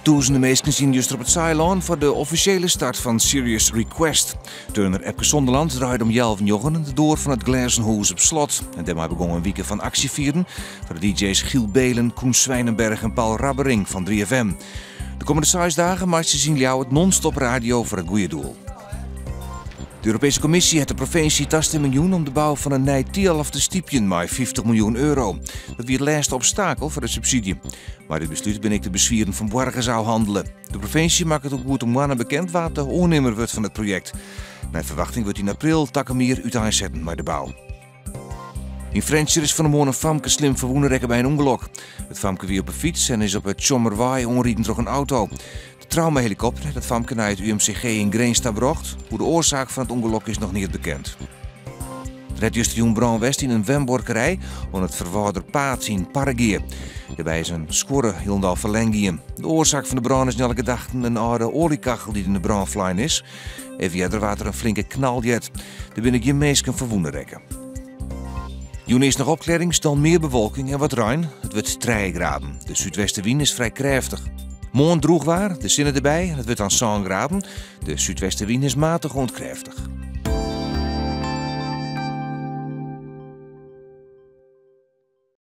Tûzenen minsken stiene juster op it Saailân foar de offisjele start fan Serious Request. Turner Epke Zonderland draaide om healwei njoggenen de doar fan it glêzen hûs op slot. En dêrmei begûn in wike fan aksjefieren foar de DJ's Giel Beelen, Coen Swijnenberg en Paul Rabbering fan 3FM. De kommende seis dagen meitsje se yn Ljouwert non-stop radio foar it goede doel. De Europeeske Kommisje hat de provinsje tastimming jûn om de bou fan in nij Thialf te stypjen mei 50 miljoen euro. Dat wie it lêste obstakel foar de subsydzje. Mei dit beslút binne ek de beswieren fan boargers ôfhannele. De provinsje makket oer goed in moanne bekend wa't de oannimmer wurdt fan it projekt. Nei ferwachting wurdt yn april takom jier úteinsetten mei de bou. Yn Frjentsjer is fan 'e moarn in famke slim ferwûne rekke by in ûngelok. It famke wie op 'e fyts en is op 'e Tsjommerwei oanriden troch in auto. De traumahelikopter hat it famke nei it UMCG yn Grins ta brocht. Oer de oarsaak fan it ûngelok is noch neat bekend. Der hat justerjûn brân west yn in wenbuorkerij oan it Ferwâlderpaad yn Parregea. Dêrby is in skuorre hielendal ferlern gien. De oarsaak fan de brân is nei alle gedachten in âlde oaljekachel dy't yn de brân flein is. Even earder waard der in flinke knal heard. Der binne gjin minsken ferwûne rekke. Jûn earst noch opklearrings, dan mear bewolking en wat rein. It wurdt 3 graden. De súdwestewyn is frij krêftich. Moarn drûch waar, de sinne derby en it wurdt dan 7 graden. De súdwestewyn is matich oant krêftich.